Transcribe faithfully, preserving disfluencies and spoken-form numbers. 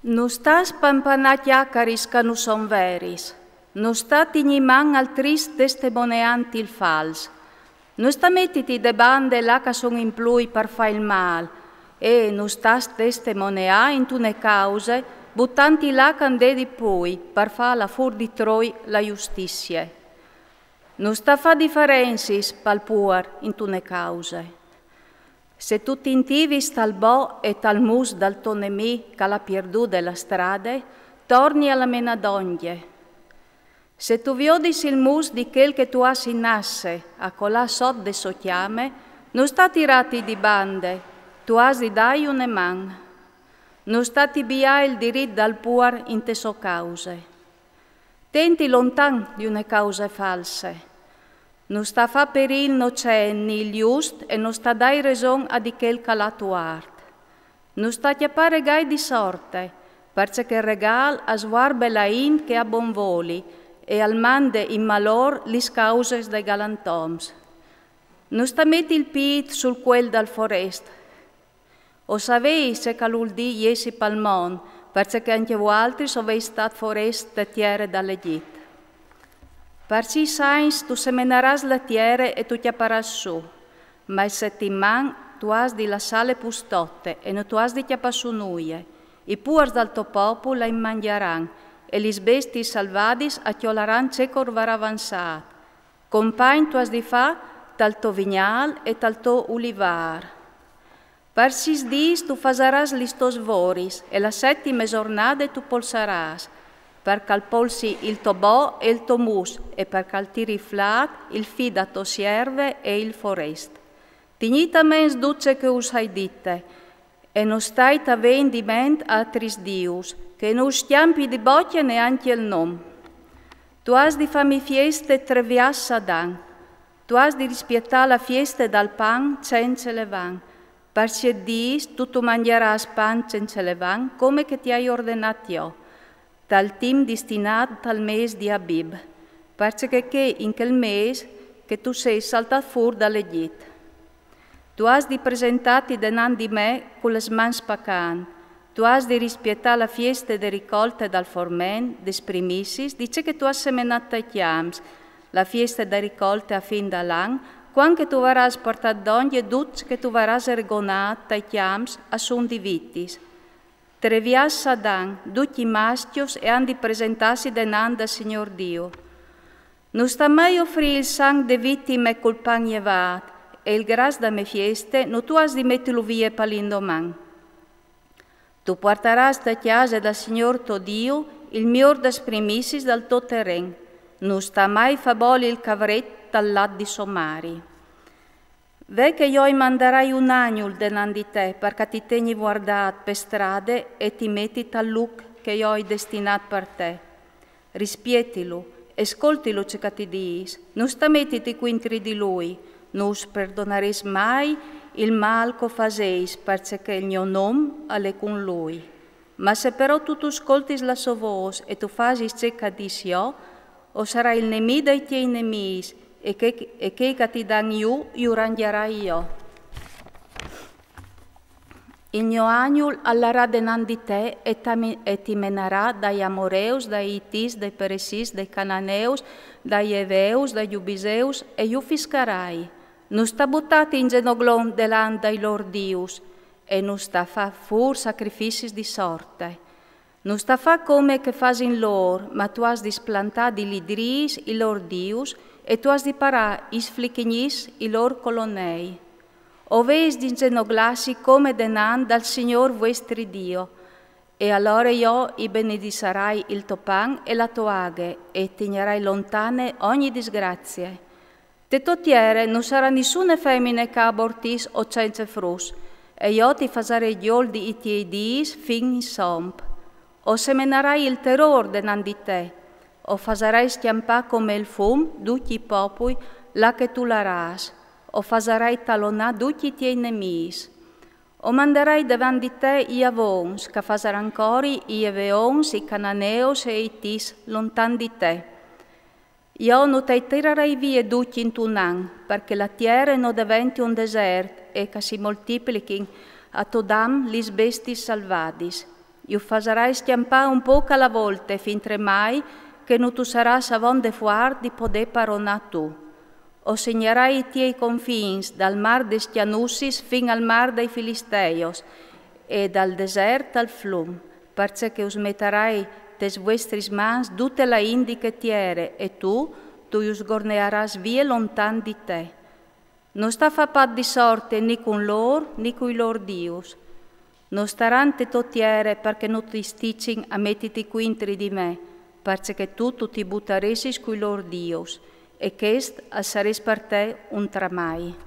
Nu sta spampanâ cjacaris ch'a nu son veris, nu sta tignî man al trist testemoneant il fals, nu sta metiti de bande là ch'a son in plui par fâ il mâl, e nu sta testemoneâ intune cause butanti là ch'a 'nd è di plui par fâ lâ fûr di troi la justizie. Nu sta fâ diferencis pal puar intune cause. Se tu ti intivis tal bo e tal mus dal to nemì ch'al à pierdude la strade, torni a la menâ dongje. Se tu viodis il mus di chel che tu âs inasse a colâ sot de sô cjame, nu sta tirâti di bande, tu âs di dâi une man. Nu sta tibiâ il dirit dal puar inte sô cause. Tenti lontan di une cause false. Nu sta fâ perî il nocent ni il just e nu sta dâi reson a di chel ch'al à tuart. Nu sta cjapâ regai di sorte, parcè che il regâl al svuarbe la int che à bon voli e al mande in malôr lis causis dai galantoms. Nu sta meti il pît sul cuel dal forest. O savês ce ch'al vûl dî jessi pal mont, parcè che ancje vualtris o vês stât forest de tiere dal Egjit. Par sîs agns tu semenarâs la tiere e tu cjaparâs sù, ma il settin an tu âs di lassâle pustote e no tu âs di cjapâ sù nuie. I puars dal to popul a inmangjaran, e lis bestiis salvadis a cjolaran ce ch'or varà vansât. Compagn tu âs di fâ tal to vignâl e tal to ulivâr. Par sîs dîs tu fasarâs lis tôs voris, e la setime zornade tu polsarâs, par ch'al polsi il to bo e il to mus, e par ch'al tiri flât il fi da tô sierve e il forest. Tignît a ments dut ce che us ai dite, e no stait avint di ment altris dius, che no us cjampi di bocje neancje il non. Tu âs di fâmi fieste trê viaçs ad an. Tu âs di rispietâ la fieste dal pan cence levan. Par siet dîs tu tu mangjarâs pan cence levan, come che ti ai ordenât jo, tal timp destinât tal mês di Abib, parcè che al è in chel mês che tu sês saltât fûr dal Egjit. Tu âs di presentâti denant di me cu lis mans spacant. Tu âs di rispietâ la fieste de ricolte dal forment, des primissiis, di ce che tu âs semenât tai cjamps, la fieste de ricolte a fin dal an, cuant che tu varâs puartât dongje dut ce che tu varâs regonât tai cjamps a son di vitis. Trê viaçs ad an, ducj i mascjos a àn di presentâsi denant dal Signôr Diu. No sta mai ofrî il sanc de vitime cul pan jevât, e il gras da mê fieste no tu âs di metilu vie pal indoman. Tu puartarâs te cjase dal Signôr to Diu il miôr des primissiis dal to teren. No sta mai fâ boli il cavret tal lat di sô mari. Ve che jo i mandarai un agnul denant di te, par ch'a ti tegni vuardât pe strade e ti meti tal lûc che jo i ai destinât par te. Rispietilu e scoltilu ce ch'a ti dîs, no sta metiti cuintri di lui, no us perdonarês mai il mâl ch'o fasês, parcè che il gno non al è cun lui. Ma se però tu tu scoltis la sô vôs e tu fasis ce ch'a dîs jo, o sarai il nemì dai tiei nemîs, e chei, e chei ch'a ti dan jù, ju rangjarai jo. Il gno agnul al larà denant di te e, e ti menarà dai Amoreus, dai Itîs, dai Peresîs, dai Cananeus, dai Eveus, dai Jubiseus, e ju fiscarai. No sta butâti in zenoglon denant dai lôr dius, e no sta fâ fûr sacrificis di sorte. No sta fâ come che a fasin lôr, ma tu âs di splantâ di lidrîs i lôr dius, e tu âs di parâ i sflichignîs i lôr colonei. O vês di zenoglâsi come denant dal Signôr vuestri Dio, e alore jo i benedisarai il to pan e la tô aghe, e tegnarai lontane ogni disgrazie. Te tô tiere no sarà nissune femine ch'a abortìs o cence fruts, e jo ti fasarei gjoldi i tiei dîs fin in somp. O semenarai il terôr denant di te, o fasarai scjampâ come il fum ducj i popui là che tu larâs, o fasarai talonâ ducj i tiei nemîs. O mandarai devant di te i avons, ch'a fasaran cori i Eveons, i Cananeus e i Itîs lontan di te. Jo no tai tirarai vie ducj intun an, par che la tiere no deventi un desert e ch'a si moltiplichin a to dam lis bestiis salvadis. Ju fasarai scjampà un pôc a la volte, fintremai che no tu saràs avonde fuart di podê paronâ tu. O segnarai i tiei confins dal mar des cjanussis fin al mar dai Filisteios e dal desert al flum, parcè che us metarai tes vuestris mans dute la int di chê tiere, e tu, tu ju sgornearâs vie lontan di te. No sta fâ pat di sorte ni cun lôr ni cui lôr dius. No staran te tô tiere parcè no ti sticin a metiti cuintri di me, parcè che tu, tu ti butaressis cui lôr dius, e chest al sarès par te un tramai.